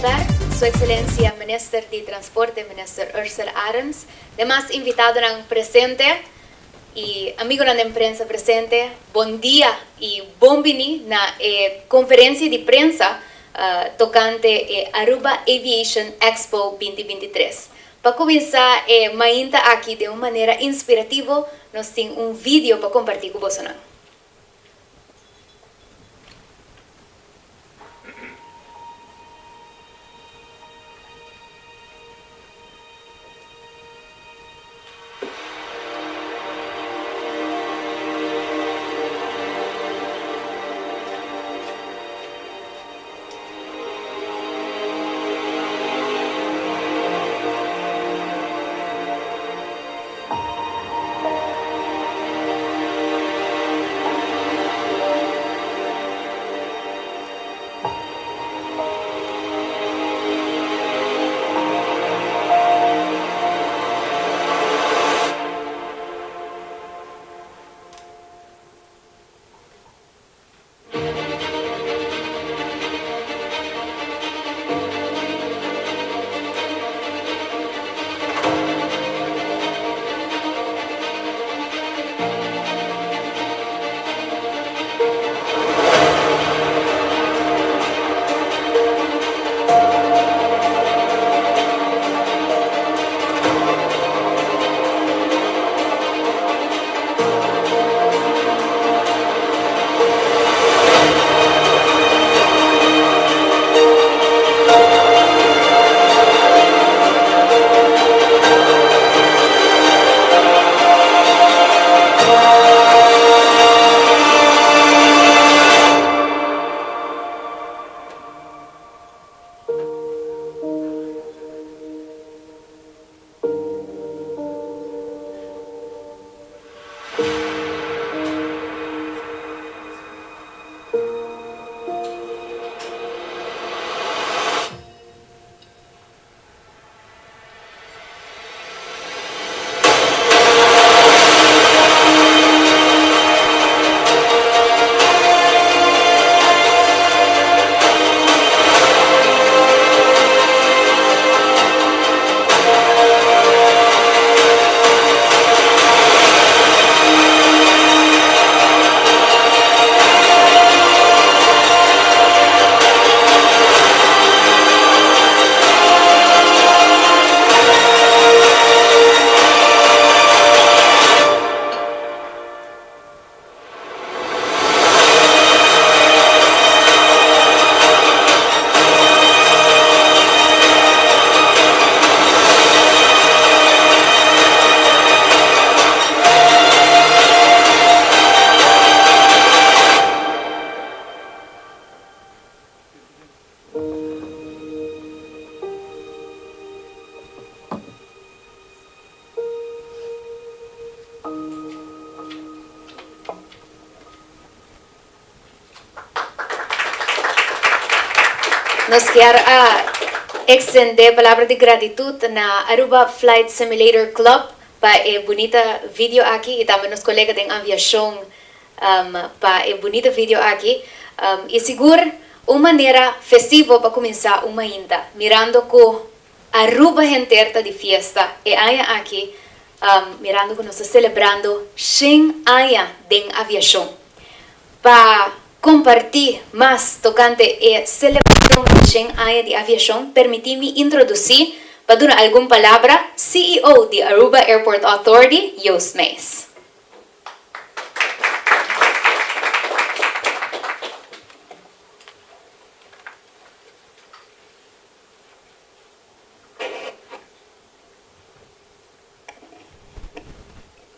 Oduber, Su Excelencia Minister di Transporte Minister Ursell Arends, demas invitadonan presente y amigonan den prensa presente, bon dia y bon bini na e conferencia di prensa tocante e Aruba Aviation Expo 2023. Pa cuminsa e mainta aki den un manera inspirativo nos tin un video pa comparti cu bosonan. Nos kier a extende palabra di gratitud na Aruba Flight Simulator Club pa e bunita video aki y tambe nos colega den aviacion pa e bunita video aki y sigur un manera festivo pa cuminsa un mainta mirando cu Aruba henter ta di fiesta e aña aki mirando cu nos ta celebrando shen aña den aviacion. Pa comparti mas tocante e celebracion di shen aña di aviacion permiti mi introduci pa duna algun palabra CEO di Aruba Airport Authority Joost Meijs.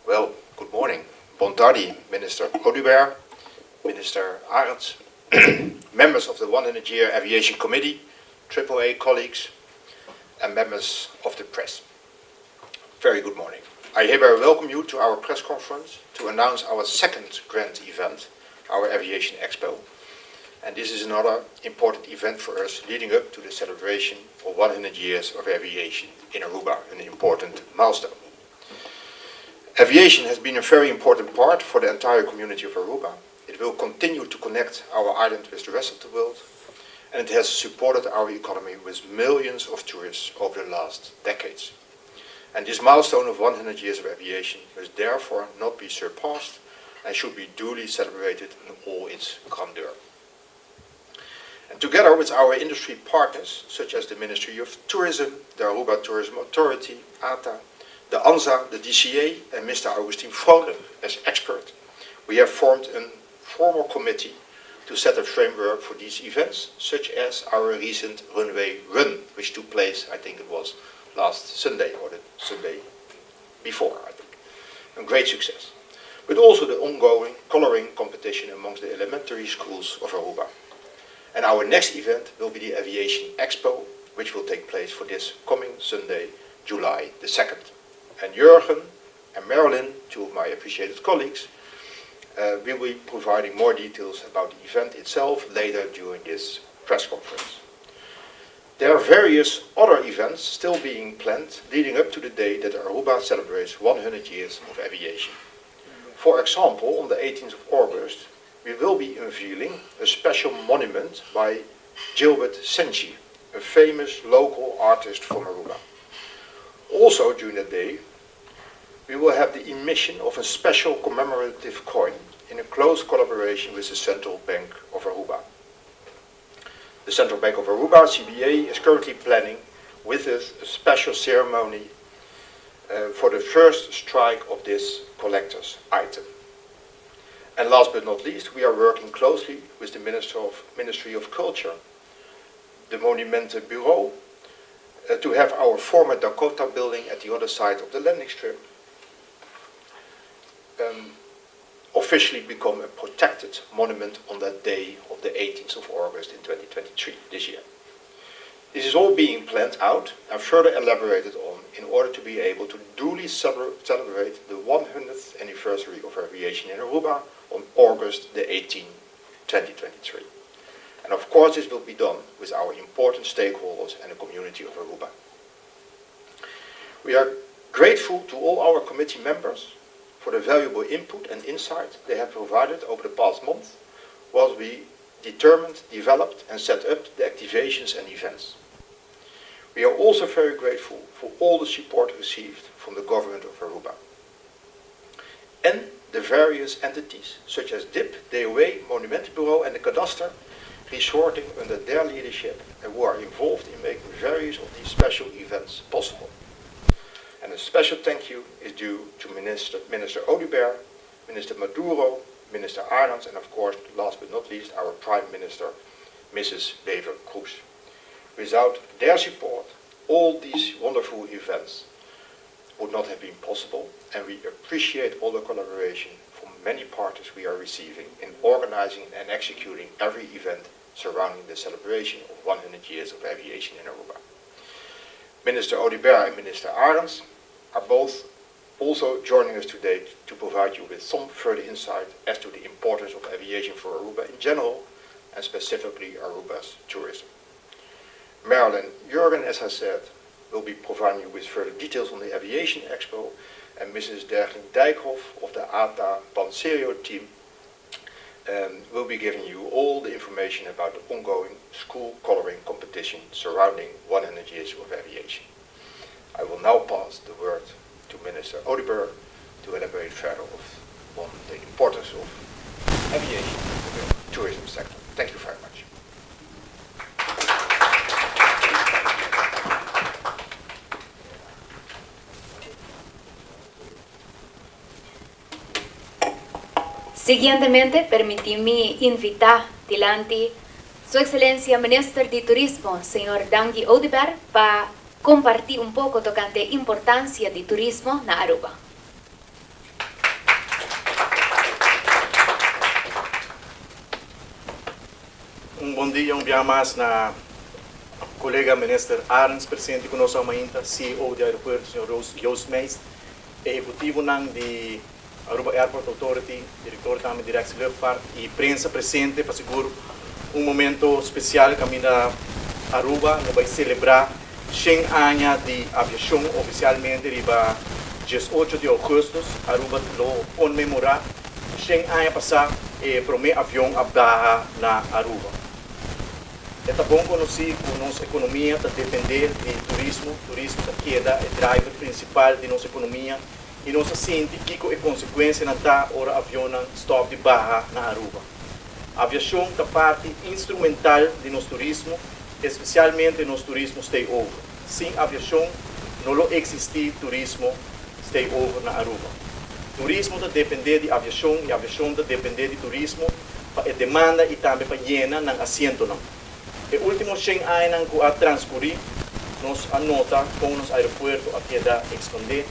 Well, good morning. Bon tardi, Minister Oduber, Minister Arends, members of the 100 Year Aviation Committee, AAA colleagues, and members of the press. Very good morning. I hereby welcome you to our press conference to announce our second grand event, our Aviation Expo. And this is another important event for us leading up to the celebration of 100 years of aviation in Aruba, an important milestone. Aviation has been a very important part for the entire community of Aruba. It will continue to connect our island with the rest of the world. and it has supported our economy with millions of tourists over the last decades. And this milestone of 100 years of aviation must therefore not be surpassed and should be duly celebrated in all its grandeur. And together with our industry partners, such as the Ministry of Tourism, the Aruba Tourism Authority, ATA, the ANSA, the DCA, and Mr. Augustin Vrolijk as expert, we have formed a formal committee to set a framework for these events, such as our recent Runway Run, which took place, I think it was last Sunday or the Sunday before, I think. A great success. But also the ongoing coloring competition amongst the elementary schools of Aruba. And our next event will be the Aviation Expo, which will take place for this coming Sunday, July the 2nd. And Jurgen and Marilyn, two of my appreciated colleagues, will be providing more details about the event itself later during this press conference. There are various other events still being planned leading up to the day that Aruba celebrates 100 years of aviation. For example, on the 18th of August, we will be unveiling a special monument by Gilbert Senchi, a famous local artist from Aruba. Also during that day, we will have the emission of a special commemorative coin in a close collaboration with the Central Bank of Aruba. The Central Bank of Aruba, CBA, is currently planning with us a special ceremony for the first strike of this collector's item. And last but not least, we are working closely with the Ministry of Culture, the Monumenten Bureau, to have our former Dakota building at the other side of the landing strip officially become a protected monument on that day of the 18th of August in 2023, this year. This is all being planned out and further elaborated on in order to be able to duly celebrate the 100th anniversary of aviation in Aruba on August the 18th, 2023. And of course this will be done with our important stakeholders and the community of Aruba. We are grateful to all our committee members for the valuable input and insight they have provided over the past month while we determined, developed and set up the activations and events. We are also very grateful for all the support received from the government of Aruba and the various entities such as DIP, DOA, Monumentenbureau and the Cadastre, resorting under their leadership and who are involved in making various of these special events possible. And a special thank you is due to Minister Oduber, Minister Maduro, Minister Arends, and of course, last but not least, our Prime Minister, Mrs. Wever Kroes. Without their support, all these wonderful events would not have been possible, and we appreciate all the collaboration from many parties we are receiving in organizing and executing every event surrounding the celebration of 100 years of aviation in Aruba. Minister Oduber and Minister Arends are both also joining us today to provide you with some further insight as to the importance of aviation for Aruba in general and specifically Aruba's tourism. Marilyn Jurgen, as I said, will be providing you with further details on the Aviation Expo, and Mrs. Dergling Dijkhoff of the ATA Panserio team will be giving you all the information about the ongoing school coloring competition surrounding 100 years of aviation. I will now pass the word to Minister Oduber to elaborate further on the importance of aviation in the tourism sector. Thank you very much. Siguientemente, permiti mi invita dilanti Su Excelencia Minister di Turismo, Señor Dangui Oduber, pa comparti un poco tocante importancia di turismo na Aruba. Un bon dia, un biaha mas na colega Minister Arends presente cu nos ainda, CEO di aeropuerto, señor Joost Meijs, ehecutivonan di Aruba Airport Authority, director tambe di Directie Luchtvaart y prensa presente pa sigur un momento special caminda Aruba lo bay celebra 100 aña di aviacion oficialmente riba 18 di augustus. Aruba lo conmemora 100 aña pasa e prome avion a baha na Aruba. E ta bon conoci cu nos economia ta depende di turismo, turismo ta keda e driver principal di nos economia y nos a sinti kico e consecuencianan ta ora avionnan stop di baha na Aruba. Aviacion ta parti instrumental di nos turismo, especialmente nos turismo stay-over. Sin aviacion no lo existi turismo stay-over na Aruba. Turismo ta depende di aviacion y aviacion ta depende di turismo pa e demanda y tambe pa yena nan asientonan. E ultimo shen añanan cu a transcuri, nos a nota con nos aeropuerto a keda expande,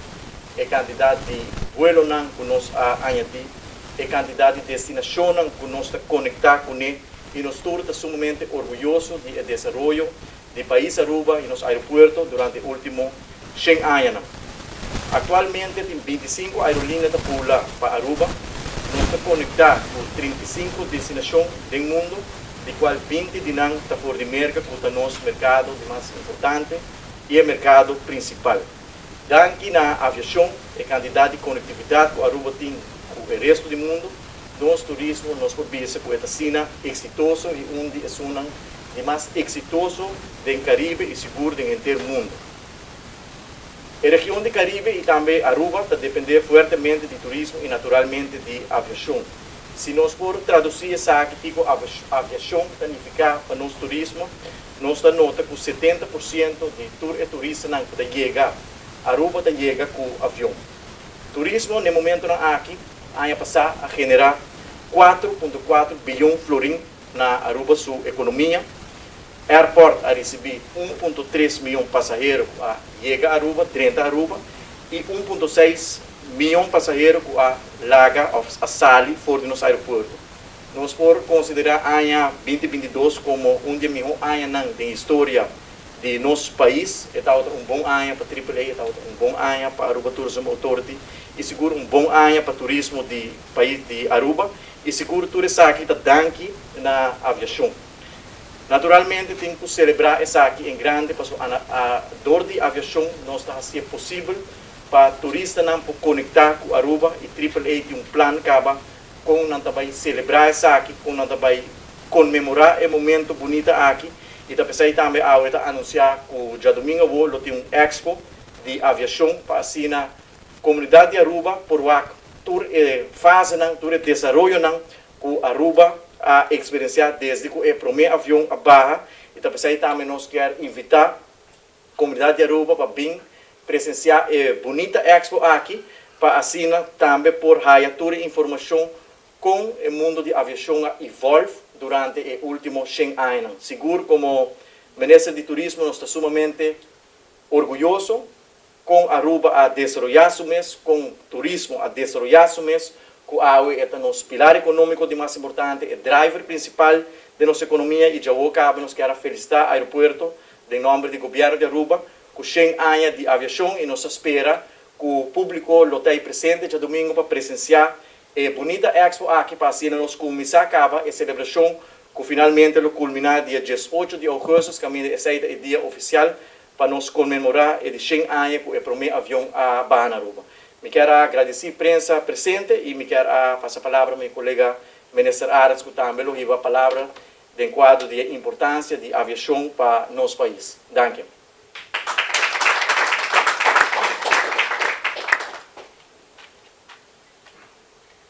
e cantidad di vuelonan cu nos a añadi, e cantidad di destinacionnan cu nos ta conecta cune y nos tur ta sumamente orguyoso di e desaroyo di pais Aruba y nos aeropuerto durante e ultimo shen añanan. Actualmente tin 25 aerolinea ta bula pa Aruba. Nos ta conecta cu 35 destinacion den mundo, di cual 20 di nan ta for di Merca cu ta nos mercado di mas importante y e mercado principal. Danki na aviacion, e cantidad di conectividad cu Aruba tin cu e resto di mundo, nos turismo nos por bisa cu e ta asina exitoso y un di esunnan di mas exitoso den Caribe y sigur den henter mundo. E region di Caribe y tambe Aruba ta depende fuertemente di turismo y naturalmente di aviacion. Si nos por traduci esaki kico aviacion ta nifica pa nos turismo, nos ta nota cu 70% di tur e turistanan cu ta yega Aruba ta yega cu avion. Turismo n'e momentonan aki, aña pasa a genera 4.4 biyon florin na Aruba su economia. Airport a ricibi 1.3 miyon pasahero cu a yega Aruba, drenta Aruba, y 1.6 miyon pasahero cu a laga of a sali for di nos aeropuerto. Nos por considera aña 2022 como un di e miho añanan den historia di nos pais. E tabata un bon aña pa Triple A, e tabata un bon aña pa Aruba Tourism Authority y sigur un bon aña pa turismo di pais di Aruba y sigur tur esaki ta danki na aviacion. Naturalmente tin cu celebra esaki en grande paso dor di aviacion nos ta hacié posibel pa turistanan por conecta cu Aruba y Triple A tin un plan caba con nan ta bay celebra esaki, con nan ta bay conmemora e momento bunita aki y ta pesey tambe awe ta anuncia cu djadomingo awo lo tin un expo di aviacion pa asina comunidad di Aruba por wak tur e fasenan, tur e desaroyonan cu Aruba a experiencia desde cu e prome avion a baha y ta pesey tambe nos kier invita comunidad di Aruba pa bin presencia e bunita expo aki pa asina tambe por haya tur e informacion con e mundo di aviacion a evolve durante e ultimo 100 añanan. Sigur como Minister di Turismo nos ta sumamente orguyoso con Aruba a desaroya su mes, con turismo a desaroya su mes, cu awe e ta nos pilar economico di mas importante, e driver principal di nos economia y djawo caba nos kier a felicita aeropuerto den nomber di Gobierno di Aruba cu 100 aña di aviacion y nos ta spera cu publico lo ta ey presente djadomingo pa presencia e bunita expo aki pa asina nos cuminsa caba e celebracion cu finalmente lo culmina dia 18 di augustus caminda esey ta e dia oficial pa nos conmemora e di 100 aña cu e prome avion a baha na Aruba. Mi kier a gradici prensa presente y mi kier a pasa palabra mi colega Minister Arends cu tambe lo hiba palabra den cuadro di e importancia di aviacion pa nos pais. Danki.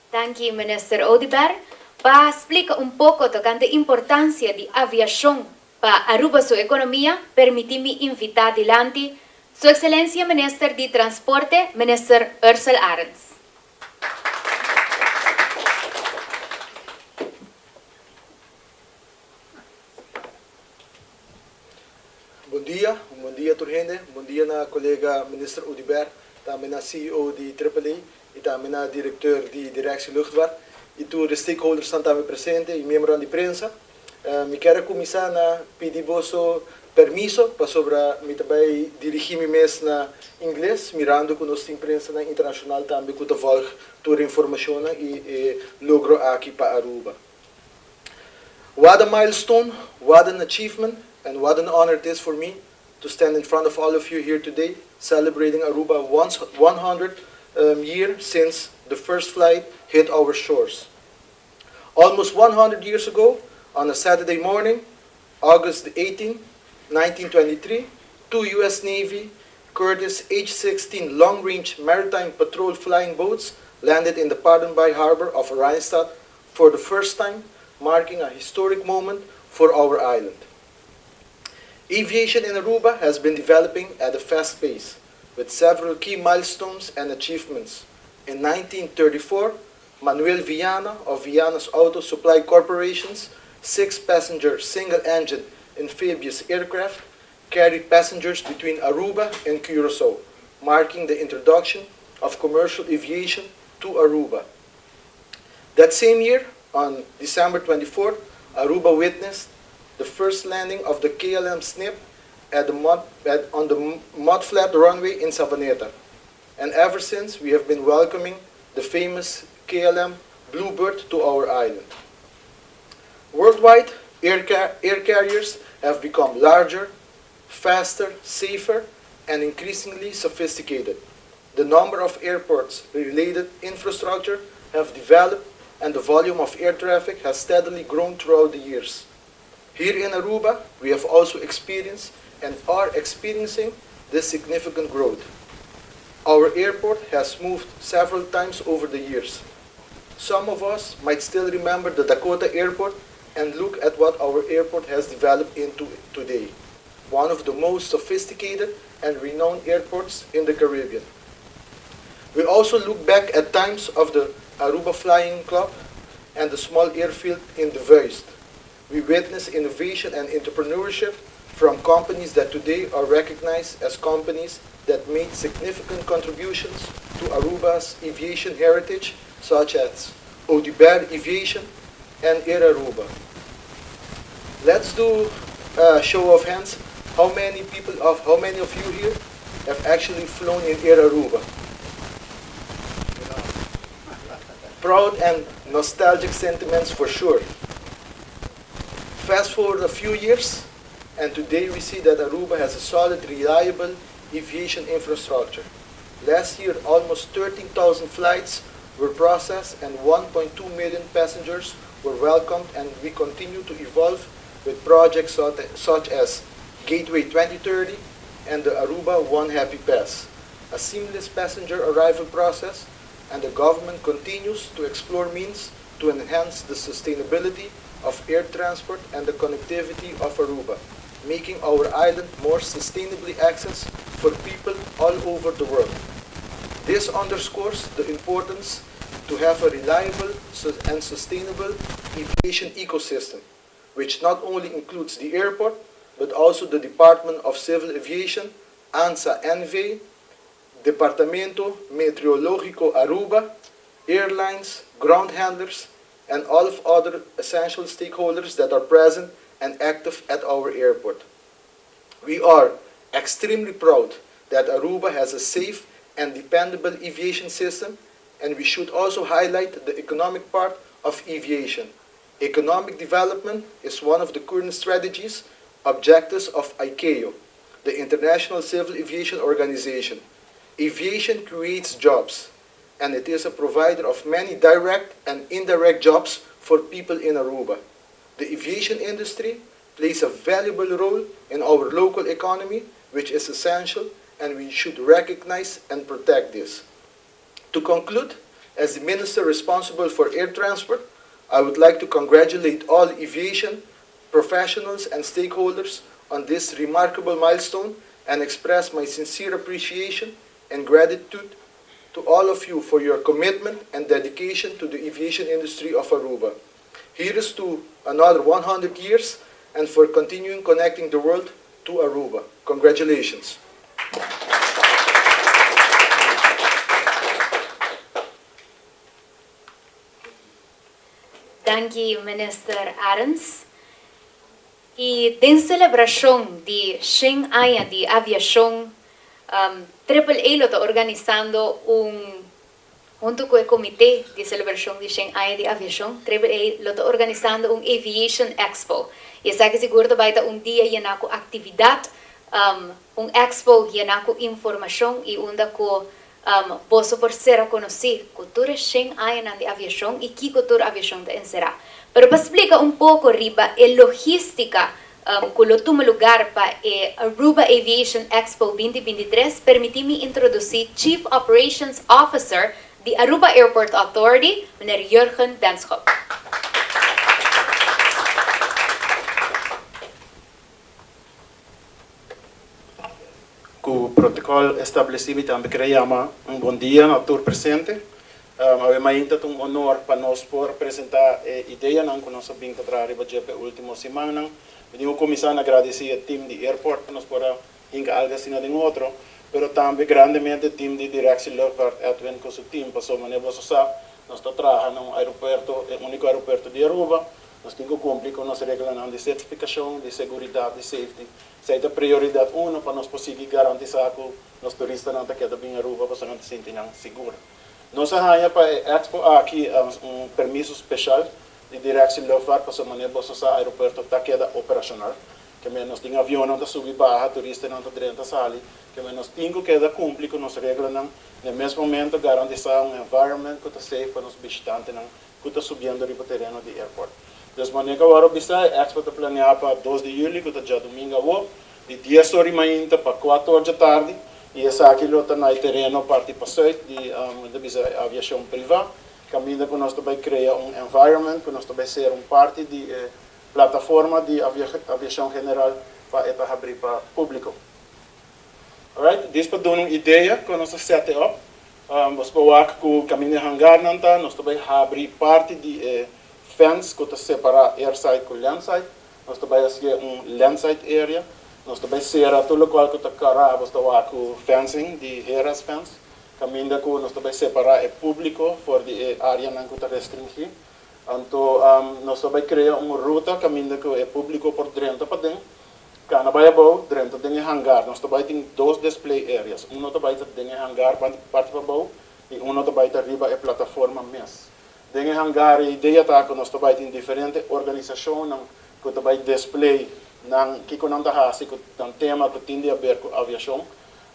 Danki Minister Oduber pa splica un poco tocante importancia di aviacion pa Aruba su economia, permiti mi invita dilanti Su Excelencia Minister di Transporte, Minister Ursell Arends. Bon dia, un bon dia tur hende, un bon dia na colega Minister Oduber, tambe na CEO di Triple A y tambe na directeur di Directie Luchtvaart y tur e stakeholdersnan tambe presente y miembronan di prensa. Mi kier a cuminsa na pidi boso permiso pasobra mi ta bay dirigi mi mes na Ingles mirando cu nos tin prensanan internacional tambe cu ta volg tur e informacionnan y e logro aki pa Aruba. What a milestone, what an achievement and what an honor it is for me to stand in front of all of you here today celebrating Aruba 100 year since the first flight hit our shores. Almost 100 years ago, on a Saturday morning, August 18, 1923, two U.S. Navy Curtiss H-16 long-range maritime patrol flying boats landed in the Paardenbaai harbor of Oranjestad for the first time, marking a historic moment for our island. Aviation in Aruba has been developing at a fast pace, with several key milestones and achievements. In 1934, Manuel Viana of Viana's Auto Supply Corporation's six-passenger single-engine amphibious aircraft carried passengers between Aruba and Curacao, marking the introduction of commercial aviation to Aruba. That same year, on December 24th, Aruba witnessed the first landing of the KLM Snip at the mud, at, on the mudflat runway in Savaneta. And ever since, we have been welcoming the famous KLM Bluebird to our island. Worldwide, air carriers have become larger, faster, safer, and increasingly sophisticated. The number of airports related infrastructure have developed and the volume of air traffic has steadily grown throughout the years. Here in Aruba, we have also experienced and are experiencing this significant growth. Our airport has moved several times over the years. Some of us might still remember the Dakota Airport and look at what our airport has developed into today, one of the most sophisticated and renowned airports in the Caribbean. We also look back at times of the Aruba Flying Club and the small airfield in De Vuyst. We witness innovation and entrepreneurship from companies that today are recognized as companies that made significant contributions to Aruba's aviation heritage, such as Oduber Aviation and Air Aruba. Let's do a show of hands. How many of you here have actually flown in Air Aruba? Proud and nostalgic sentiments for sure. Fast forward a few years, and today we see that Aruba has a solid, reliable aviation infrastructure. Last year, almost 13,000 flights were processed and 1.2 million passengers were welcomed, and we continue to evolve with projects such as Gateway 2030 and the Aruba One Happy Pass, a seamless passenger arrival process, and the government continues to explore means to enhance the sustainability of air transport and the connectivity of Aruba, making our island more sustainably access for people all over the world. This underscores the importance to have a reliable and sustainable aviation ecosystem, which not only includes the airport, but also the Department of Civil Aviation, ANSA NV, Departamento Meteorológico Aruba, airlines, ground handlers, and all of other essential stakeholders that are present and active at our airport. We are extremely proud that Aruba has a safe and dependable aviation system, and we should also highlight the economic part of aviation. Economic development is one of the current strategies, objectives of ICAO, the International Civil Aviation Organization. Aviation creates jobs, and it is a provider of many direct and indirect jobs for people in Aruba. The aviation industry plays a valuable role in our local economy, which is essential, and we should recognize and protect this. To conclude, as the minister responsible for air transport, I would like to congratulate all aviation professionals and stakeholders on this remarkable milestone and express my sincere appreciation and gratitude to all of you for your commitment and dedication to the aviation industry of Aruba. Here is to another 100 years and for continuing connecting the world to Aruba. Congratulations. Danki, Minister Arends. Y den celebracion di 100 aña di aviacion, Triple A lo ta organisando un, hunto cu e comite di celebracion di 100 aña di aviacion, Triple A lo ta organisando un Aviation Expo. Y esaki sigur bay ta un dia yena cu actividad, un expo yena cu informacion y unda cu boso por ser conoci cu tur 100 aña di aviacion y kico tur aviacion ta encera. Pero pa splica un poco riba e logistica. Cu lo tuma lugar pa e Aruba Aviation Expo 2023, permiti mi introduci Chief Operations Officer di Aruba Airport Authority, meneer Jurgen Benschop. Cu protocol estableci mi tambe kere yama un bon dia na tur presente. Awe mainta ta un honor pa nos por presenta e ideanan cu nos a bin ta traha riba dje p'e ultimo simannan. Mi tin cu cuminsa na gradici e team di airport pa nos por a hinca algo asina den otro, pero tambe grandemente e team di Directie Luchtvaart Edwin cu su team pasobra manera boso sa nos ta traha na un aeropuerto, e unico aeropuerto di Aruba. Nos tin cu cumpli cu nos reglanan di certificacion, di seguridad, di safety. Esei ta prioridat uno pa nos por sigui garantisá ku nos turistanan ta keda bin Aruba pasobra nan ta sinti nan sigur. Nos a haña pa e expo aki un permiso speshal di Directie Luchtvaart pasobra manera boso sa aeropuerto ta keda operashonal. Ke men nos tin avionnan ta subi baha, turistanan ta drenta sali. Ke men nos tin ku keda kumpli ku nos reglanan, na e mes momento garantisá un environment ku ta safe pa nos bishitantenan ku ta subiendo riba tereno di airport. Dus manera ku awor a bisa, e expo ta planeá pa 2 di yüli, ku ta djadumingu awor, di 10 or di mainta pa 4 or djatardi, i esaki lo ta na e tereno parti pasùit di mi ta bisa e aviashon privá, kaminda ku nos ta bai krea un environment ku nos ta bai ser un parti di e plataforma di aviashon general pa e ta habrí pa públiko. Alright, dis pa duna un idea kon nos ta set e up. Nos por wak ku kaminda e hangarnan ta, nos ta bai habri parti di e fence ku ta separá airside ku landside. Nos ta bai hasié un landside area. Nos ta bai sera tur lokual ku ta kara, bos ta wak ku fencing di heras fence, kaminda ku nos ta bai separá e públiko for di e áreanan ku ta restringí. Anto nos ta bai krea un ruta kaminda ku e públiko por drenta paden. Cana bai abou, drenta den e hangar. Nos ta bai tin dos display areas. Uno ta bai ta den e hangar parti pabou y uno ta bai ta riba e plataforma mes. Den e hangar e idea ta cu nos ta bai tin diferente organisacionnan cu ta bai display nan kico nan ta haci cu nan tema cu tin di haber cu aviacion.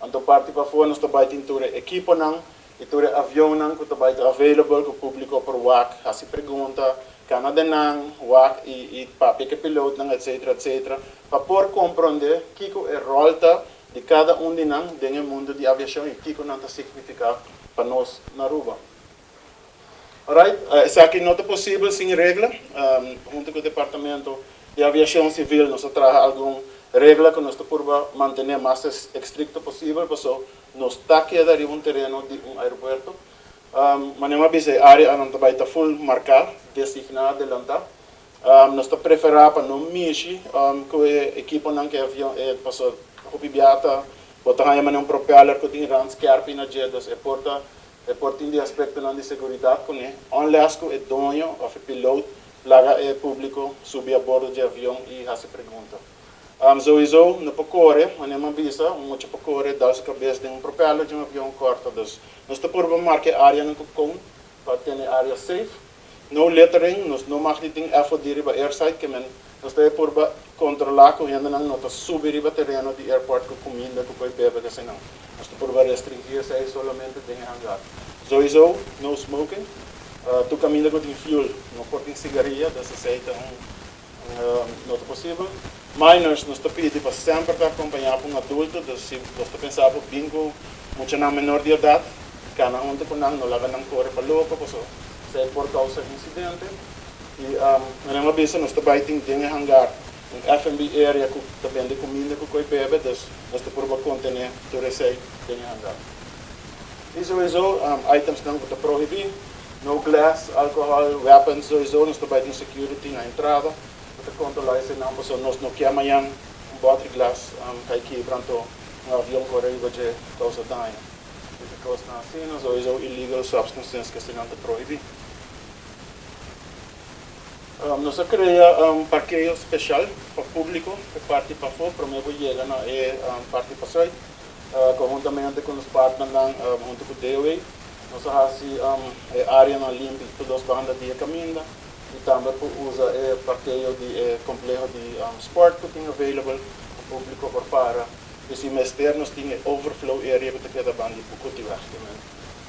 Anto parti pafo nos ta bai tin tur e ekiponan y tur e avionnan cu ta bai ta available cu publico por wak, haci pregunta, cana den nan, wak y papia cu e pilootnan etc. Etc. Pa por compronde kico e rol ta di cada un di nan den e mundo di aviacion y kico nan ta significa pa nos na Aruba. Alright, esaki no ta posibel sin regla. Hunto cu Departamento di Aviacion Civil nos a traha algun regla cu nos ta purba mantene mas estricto posibel paso Nos ta keda riba un tereno di un aeropuerto. Manera mi a bisa e área anan ta bai ta full marká, designá, delantá. Nos ta preferá pa no mishi ku e ekiponan ku e avion e pasobra hopi bia ta bo ta haña manera un propeller ku tin rand skèrpi na dje, dus e por ta e por tin di aspektonan di seguridat kuné unless ku e doño òf e piloot laga e públiko subi a bordo dje avion i hasi pregunta. Souiso no por kore, manera mi a bisa, un mucha por kore dal su kabes den un propeller di un avion kòrta. Dus nos ta purba marka e áreanan ku kon pa tene e área safe. No littering, nos no mag di tin FOD riba airside, ke men nos ta e purba kontrolá ku hendenan no ta subi riba tereno di airport ku kuminda ku por bebe kesinan. Nos ta purba restringí esei solamente den e hangar. Souiso no smoking, tur kaminda ku tin fuel no por tin sigaria, dus esei ta un No ta posibel. Minors nos ta pidi pa semper ta acompaña pa un adulto, dus si bos ta pensa bo bin cu muchanan menor di edad, cana hunto cu nan, no laga nan core pa loco paso esey por causa incidente. Y manera mi a bisa nos ta bay tin den e hangar un F&B area cu ta bende cuminda cu coy bebe, dus nos ta purba contene tur esey den e hangar. Y sowieso itemsnan cu ta prohibi. No glass, alcohol, weapons sowieso nos ta bai tin security na entrada cu ta controla eseinan pasobra nos no kier mañan un botri glas cay kibra anto un avion core riba dje causa daño. Esaki cosnan asina sowieso illegal substances cu eseinan ta prohibi. Nos a crea un parkeo special pa publico e parti pafo prome bo yega na e parti pazuid conhuntamente cu nos partnernan hunto cu DOA. Nos a hasi e áreanan limpi tur dos banda di e kaminda i tambe por usa e parkeo di e kompleho di sport ku tin available pa públiko por para. I si mester nos tin e overflow area ku ta keda banda di Bukutiweg.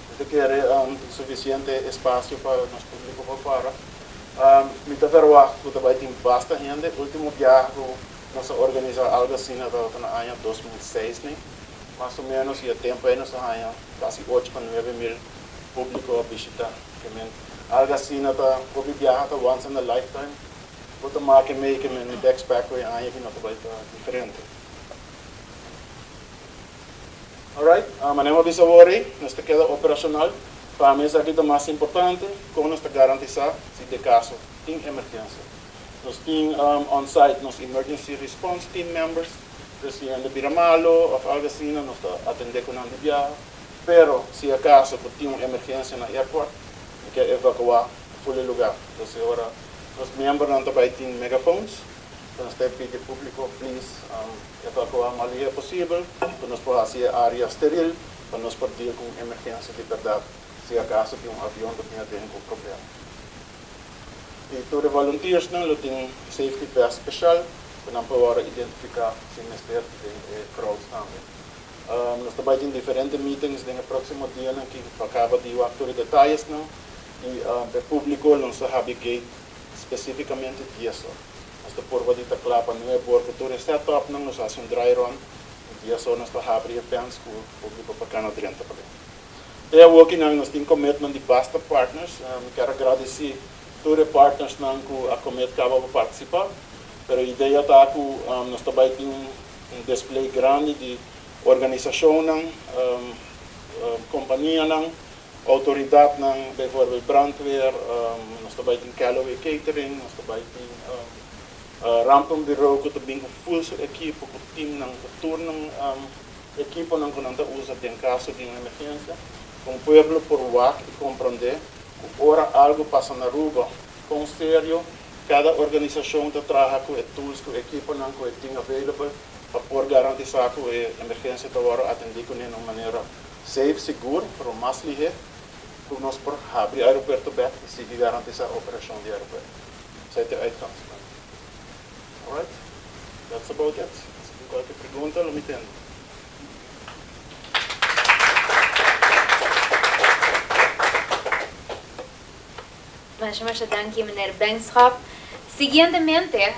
Mi ta kere tin sufisiente espasio pa nos públiko por para. Mi ta verwagt ku ta bai tin basta hende. Último biaha ku. nos a organisa algo asina tabata na aña 2006 ne, mas o menos, y e tempo ey nos a haya casi ocho pa nuebe mil publico a bishita. Ke men algo asina ta hopi biaha ta once in a lifetime. Bo ta make mey ke men mi ta expect cu e aña aki no ta bay ta diferente. Alright, manera mi a bisa awor ey, nos ta keda operacional. Pa mi esaki ta mas importante, con nos ta garantisa si de caso tin emergencia. Nos tin on site nos emergency response team members, dus si hende bira malo of algo asina nos ta atende cu nan di biaha. Pero si acaso cu tin un emergencia na airport, mi kier evacua full e lugar. Dus e ora nos miembronan ta bay tin megaphones, cu nos ta pidi publico please evacua mas lihe posibel, cu nos por haci e area steril pa nos por deal cu un emergencia di berdad si acaso tin un avion cu tin aden cu problema. Y tur e volunteersnan lo tin safety vest special cu nan por worde identifica si mester den e crowds tambe. Nos ta bay tin diferente meetings den e proximo dianan aki pa caba di wak tur e detayesnan y e publico lo nos ta habri gate specificamente dies or. Nos ta purba di ta cla pa nuebe or cu tur e setupnan, nos haci un dry run y dies or nos ta habri e fence cu publico por cana drenta pa den. Te awokinan nos tin commitment di basta partners. Mi kier a gradici tur e partnersnan cu a commit caba pa participa, pero e idea ta cu nos ta bay tin un display grandi di organisacionnan, companianan, autoridadnan, bijvoorbeeld brandweer, nos ta bay tin Callaway Catering, nos ta bay tin Rampenbureau cu ta bin cu full su ekipo, cu teamnan, cu turnan. Ekiponan ku nan ta usa den kaso di un emergensia, kon pueblo por wak i komprondé ku ora algu pasa na Aruba, kon serio kada organisashon ta traha ku e tools, ku ekiponan ku e tin available pa por garantisá ku e emergensia ta wòrdu atendí kuné na un manera safe, sigur, pero mas lihé ku nos por habri aeropuerto bèk i sigui garantisá operashon di aeropuerto. Esei ta e uitgangspunt. Alright, that's about it. Si tin cualkier pregunta lo mi tende. Masha masha danki meneer Benschop. Siguientemente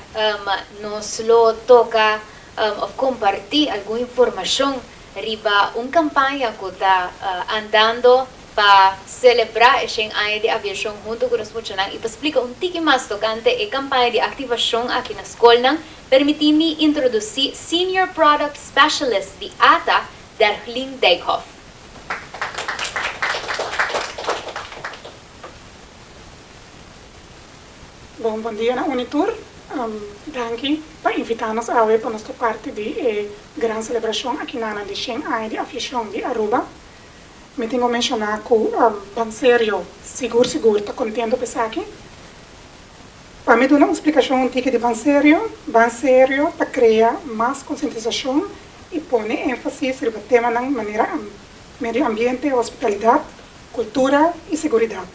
nos lo toca of comparti algun informacion riba un campaña cu ta andando pa selebrá e shen aña di aviashon huntu ku nos muchanan i pa splika un tiki mas tokante e kampaña di aktivashon aki na skolnan, permití mi introdusí Senior Product Specialist di ata, Derglien Dijkhoff. Bon bon dia na uni tur. Danki pa invitá nos awe pa nos ta parti di e gran selebrashon akinanan di shen aña di aviashon di Aruba. Mi tin ku menshoná ku Banserio sigur sigur ta kontento pa esaki. Pa mi duna un splikashon un tiki di Banserio, Banserio ta krea mas konsientisashon i pone énfasis riba temanan manera medio ambiente, hospitalidat, kultura i seguridat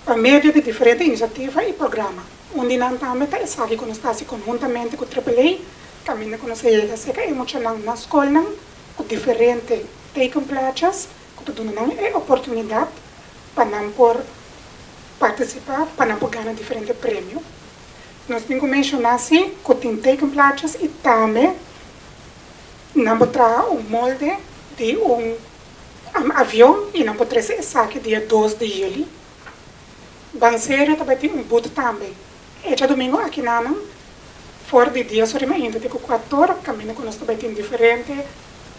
pa medio di diferente inisiativa i programa. Un di nan tambe ta esaki ku nos ta hasi konhuntamente ku Triple A, kaminda ku nos a yega serka e muchanan na skolnan ku diferente tekenplaatjes ku ta duna nan e oportunidat pa nan por partisipá, pa nan por gana diferente premio. Nos tin ku menshoná si ku tin tekenplaatjes i tambe nan por traha un molde di un avion i nan por trese esaki dia dos di juli. Banserio ta bai tin un but tambe. E djadumingu aki nanan for di dies ora mainta te ku kuator kaminda ku nos ta bai tin diferente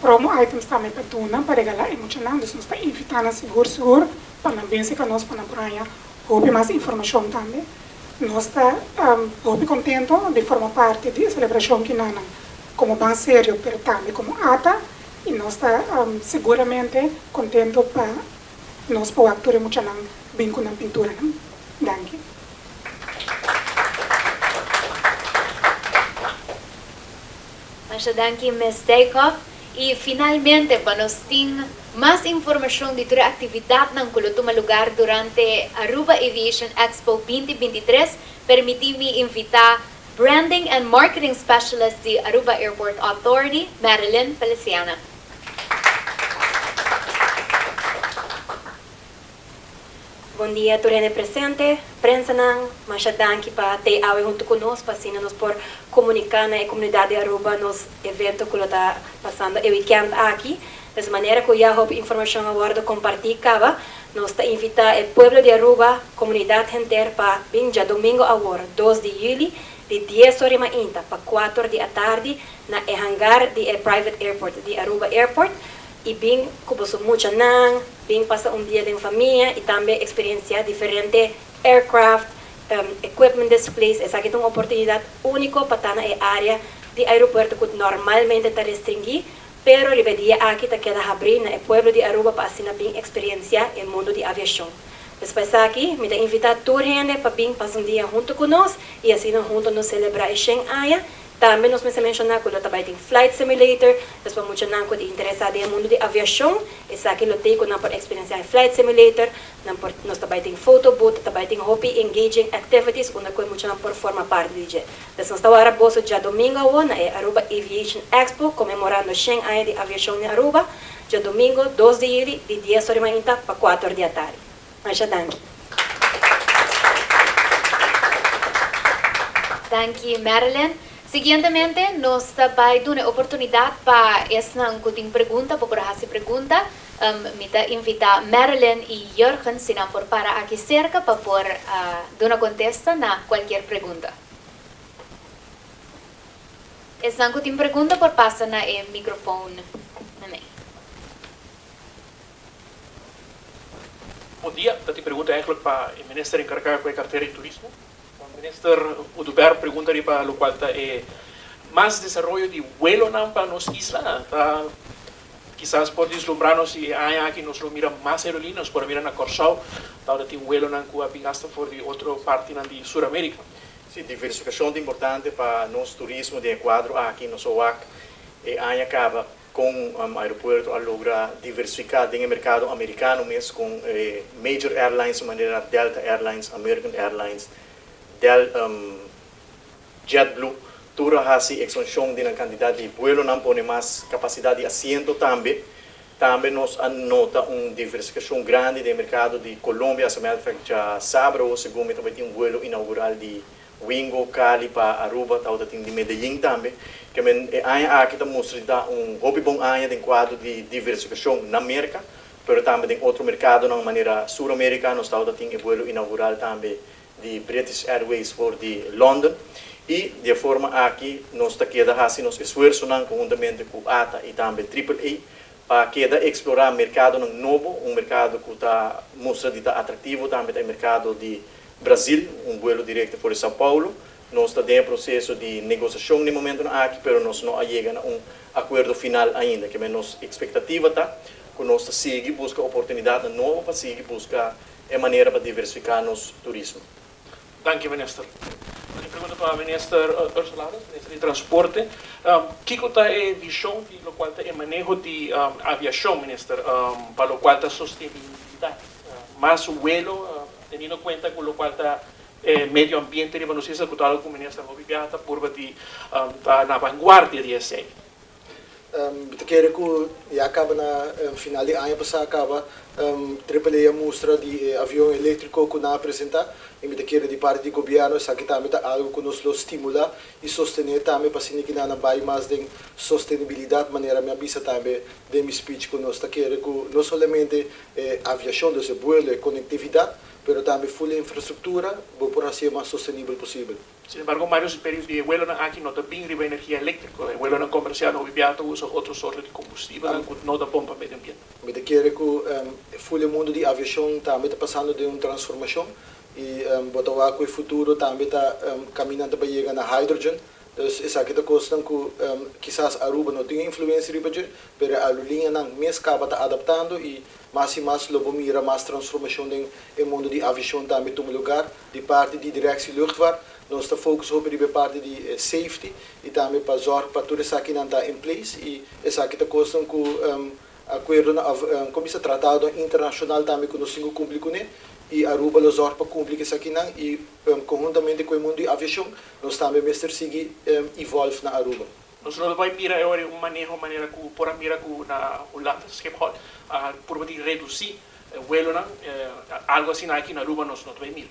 promo items tambe pa duna pa regalá e muchanan. Dus nos ta invitá nan sigur sigur pa nan binse ka nos pa nan por haña hopi mas informashon tambe. Nos ta hopi kontento di forma parti di e selebrashon ki nanan komo Banserio pero tambe komo ata i nos ta siguramente kontento pa Nos por wak tur e muchanan bin ku nan pinturanan. Danki. Masha danki Miss Dijkhoff. I finalmente pa nos tin mas informashon di tur e aktividatnan ku lo tuma lugar durante Aruba Aviation Expo 2023, permití mi invitá Branding and Marketing Specialist di Aruba Airport Authority, Marilyn Feliciana. Bon dia tur hende presente, prensanan, masha danki pa tei awe hunto cu nos pa asina nos por comunica na e comunidad di Aruba nos evento cu lo ta pasando e weekend aki. Des manera cu ya hopi informacion a wordo comparti caba, nos ta invita e pueblo di Aruba, comunidad henter pa bin djadomingo awor, dos di juli, di dies or di mainta pa cuater di atardi na e hangar di e private airport di Aruba Airport y bin cu boso muchanan, bin pasa un dia den famia y tambe experiencia diferente aircraft, equipment displays. Esaki ta un oportunidad unico pa ta na e area di aeropuerto cu normalmente ta restringi, pero riba e dia aki ta keda habri na e pueblo di Aruba pa asina bin experiencia e mundo di aviacion. Pues pa esaki mi ta invita tur hende pa bin pasa un dia hunto cu nos y asina hunto nos celebra e shen aña. Tambe nos mester menciona cu lo ta bay tin flight simulator, pues pa muchanan cu ta interesa den e mundo di aviacion, esaki lo tey cu nan por experiencia e flight simulator, nan por, nos ta bay tin photo booth, ta bay tin hopi engaging activities unda cu e muchanan por forma parti di dje. Pues nos ta wara boso djadomingo awo na e Aruba Aviation Expo conmemorando shen aña di aviacion den Aruba, djadomingo dos di juli di dies ora mainta pa cuater or di atardi. Masha danki. Danki Marilyn. Siguientemente nos ta bai duna e oportunidat pa esnan ku tin pregunta pa por hasi pregunta. Mi ta invitá Marilyn i Jurgen si nan por para aki serka pa por duna kontesta na kualkier pregunta. Esnan ku tin pregunta por pasa na e mikrofon na mei. Bon dia, ta tin pregunta eigenlijk pa e minister encarga cu e cartera di turismo. Minister Oduber pregunta riba locual ta e mas desaroyo di vuelonan pa nos isla. Ta kisas por dislumbra nos si e aña aki nos lo mira mas aerolínea, nos por a mira na Corsou tabata tin vuelonan cu a bin hasta for di otro partinan di Sur America. Si, diversificacion ta importante pa nos turismo den e cuadro aki. Nos a wak e aña caba Kon aeropuerto a logra diversifiká den e merkado amerikano mes kon e major airlines manera Delta Airlines, American Airlines, Del JetBlue tur a hasi ekspanshon di nan kantidat di buelonan pone mas kapasidat di asiento tambe. Tambe nos a nota un diversifikashon grandi den e merkado di Colombia, as a matter of fact djasabra awo segun mi tabata tin un buelo inaugural di Wingo, Cali pa Aruba, tabata tin di Medellin tambe. Ke men e aña aki ta mustra di ta un hopi bon aña den kuadro di diversifikashon na Merka, pero tambe den otro merkadonan manera Sur Amerika. Nos tabata tin e buelo inaugural tambe di British Airways for di London. I di e forma aki nos ta keda hasi nos esfuersonan konhuntamente ku ata i tambe Triple A pa keda eksplorá merkadonan nobo. Un merkado ku ta mustra di ta atraktivo tambe ta e merkado di Brasil, un buelo directo for di Sao Paulo. Nos ta den e proceso di negociacion den momentonan aki, pero nos no a yega na un acuerdo final ainda. Keme nos expectativa ta cu nos ta sigui busca oportunidadnan nobo pa sigui busca e manera pa diversifica nos turismo. Danki Minister. Mi pregunta pa Minister Ursula Arends, Minister di Transporte. Kico ta e vision di locual ta e maneho di aviacion, Minister, pa locual ta sostenibilidad? Mas vuelo Teniendo cuenta cu locual ta e medio ambiente riba nos isla cu ta algo cu Minister hopi biaha ta purba di ta na vanguardia di esey. Mi ta kere cu ya caba na final di aña pasa caba Triple A a mustra di e avion electrico cu nan a presenta y mi ta kere di parti di gobierno esaki tambe ta algo cu nos lo stimula y sostene tambe pa asina ki nan a bay mas den sostenibilidad manera mi a bisa tambe den mi speech cu nos ta kere cu no solamente E aviashon, dus e buelo, e konektividat, pero tambe full e infrastruktura, bo por hasié mas sostenibel posibel. Sin embargo, varios imperios di e vuelonan aki no ta bin riba energia eléktriko. E vuelonan komersial hopi biaha ta usa otro sorto di kombustibelnan ku no ta bon pa medio ambiente. Mi ta kere ku full e mundu di aviashon tambe ta pasando den un transformashon i bo ta wak ku e futuro tambe ta kaminando ta bai yega na hydrogen. Dus esaki ta kosnan ku kisas Aruba no tin influensia riba dje, pero e aerolíneanan mes kaba ta adaptando i mas i mas lo bo mira mas transformashon den e mundu di aviashon tambe tuma lugar. Di parti di Directie Luchtvaart nos ta focus hopi riba e parti di safety i tambe pa zorg pa tur esakinan ta in place i esaki ta kosnan ku Akuerdonan òf kon bisa tratadonan internashonal tambe ku nos tin ku kumpli kuné i Aruba lo zòrg pa kumpli ku esakinan i konhuntamente ku e mundu di aviashon nos tambe mester sigui evolve na Aruba. Nos no ta bai mira e ora un maneho manera ku por a mira ku na Hulanda, Schiphol, a purba di redusí. Vuelonan, algo asina aki na Aruba nos no ta bay mira.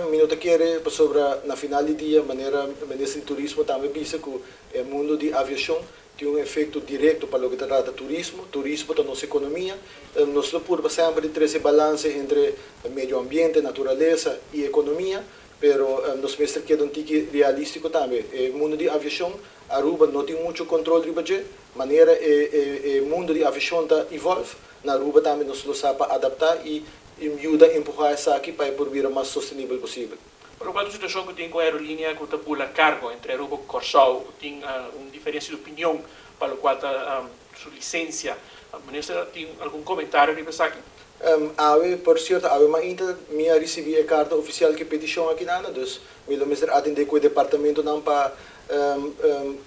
Mi no ta kere pasobra na final di dia, manera Minister di Turismo tambe bisa ku e mundo di aviashon tin un efekto direkto pa loke ta trata turismo. Turismo ta nos ekonomia. Nos lo purba semper di trese balanse entre medio ambiente, naturalesa i ekonomia, pero nos mester keda un tiki realístiko tambe. E mundo di aviashon, Aruba no tin mucho kontrol riba dje. Manera e mundo di aviashon ta evolve, Na Aruba tambe nos lo sa pa adapta y yuda empuha esaki pa e por bira mas sostenibel posibel. Pero cual ta situacion cu tin cu aerolinea cu ta bula cargo entre Aruba cu Corsou cu tin un diferencia di opinion pa locual ta su licencia? Minister tin algun comentario riba esaki? Awe, por cierto, awe mainta mi a ricibi e carta oficial cu e peticion aki nana, dus mi lo mester atende cu e departamentonan pa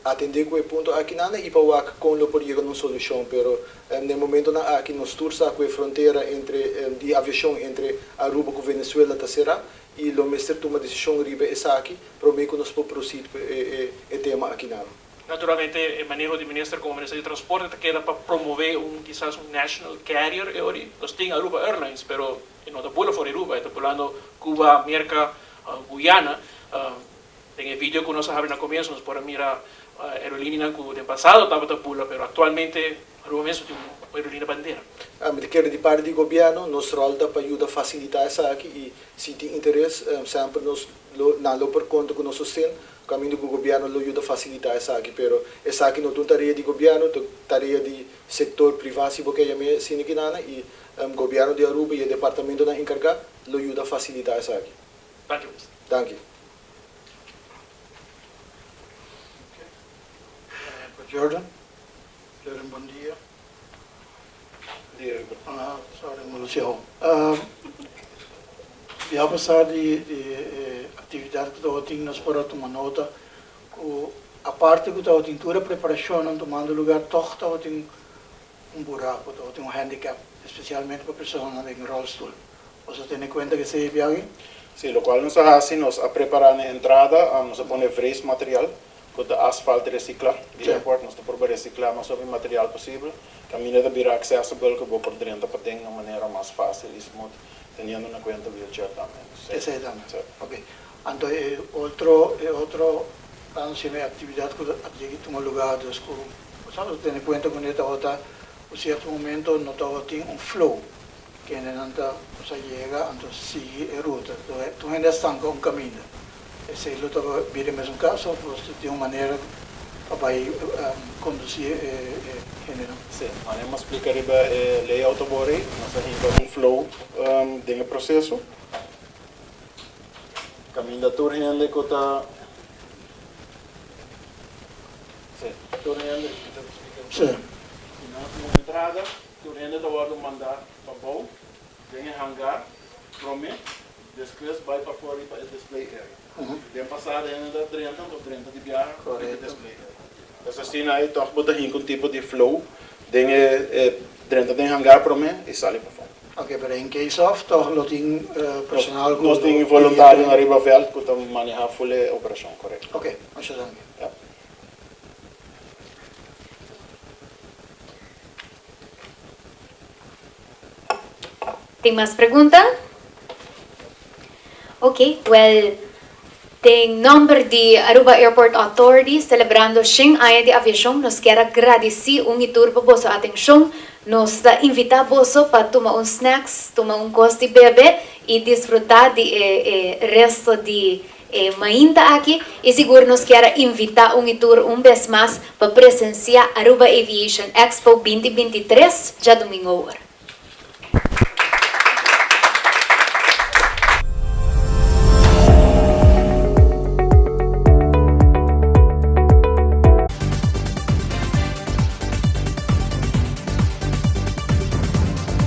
atende cu e punto aki nana y pa wak con lo por yega na un solucion, pero Na e momentonan aki nos tur sa ku e frontera entre di aviashon entre Aruba ku Venezuela ta será i lo mester tuma desishon riba esaki promé ku nos por proceed ku e tema akinan. Naturalmente e maneho di minister komo minister di transporte ta keda pa promové un kisas un national carrier e ora. Nos tin Aruba Airlines pero e no ta bula for di Aruba, e ta bulando Cuba, Merca, Guyana. Den e video ku nos a habri na komienso nos por a mira aerolinianan ku den pasado tabata bula pero aktualmente Aruba mes no tin un aerolinia bandera. Mi ta kere di parti di gobièrnu nos ròl ta pa yuda fasilitá esaki i si tin interes semper nos lo nan lo por konta ku nos sosten kaminda ku gobièrnu lo yuda fasilitá esaki pero esaki no ta un tarea di gobièrnu ta tarea di sektor privá si bo ke yam'é asina kinana i gobièrnu di Aruba i e departamentonan enkargá lo yuda fasilitá esaki. Danki minister. Danki. Pa Jordan. Jordan bon dia. Dia Hubert. Ah sorry mi lucia ho. Bia pasá di di e actividad cu tabatin nos por a tuma nota cu aparte cu tabatin tur e preparacionnan tumando lugar toch tabatin un buraco, tabatin un handicap especialmente pa personanan den rolstoel. Boso a tene kuenta ku esei biahi? Sí, lokual nos a hasi, nos a prepará na entrada, nos a pone vries material ku ta asfalt resiklá di airport. Nos ta purba resiklá mas hopi material posibel. Kaminda ta bira accessible ku bo por drenta paden na un manera mas fásil i smooth, teniendo na kuenta wheelchair tambe. Esei tambe. Sí. Ok. Anto e otro, e otro ansia, e aktividat ku a yega tuma lugá dus ku bo sa bo ta tene kuenta kuné tabata ku sierto momento no tabatin un flow. Kendenan ta usa yega anto sigui e ruta. Tur hende a stanka un kaminda. Esei lo ta bira e mesun kaso of boso tin un manera pa bai kondusí e hendenan? Sí, manera mi a splika riba e layout awor ei, nos a hinka un flow den e proseso. Kaminda tur hende ku ta, sí, tur hende, mi ta splika. Sí. Na entrada. Tur hende ta wòrdu mandá pa bou den e hangar promé, despues bai pafó riba e display area. Den pasado hende ta drenta, anto drenta di biaha riba e display area. Pues asina ei tòg bo ta hinka un tipo di flow den e drenta den hangar promé i sali pafó. Ok, pero in case of tòg lo tin personal ku Nos tin voluntarionan riba vèlt ku ta manehá ful e operashon, korekto. Ok, masha danki. Ya. Tin mas pregunta? Ok, wel, den nomber di Aruba Airport Authority celebrando shen aña di aviacion nos kier a gradici un y tur pa boso atencion. Nos ta invita boso pa tuma un snacks, tuma un cos di bebe y disfruta di e e resto di E mainta aki y sigur nos kier a invita un y tur un bes mas pa presencia Aruba Aviation Expo 2023 djadomingo awor.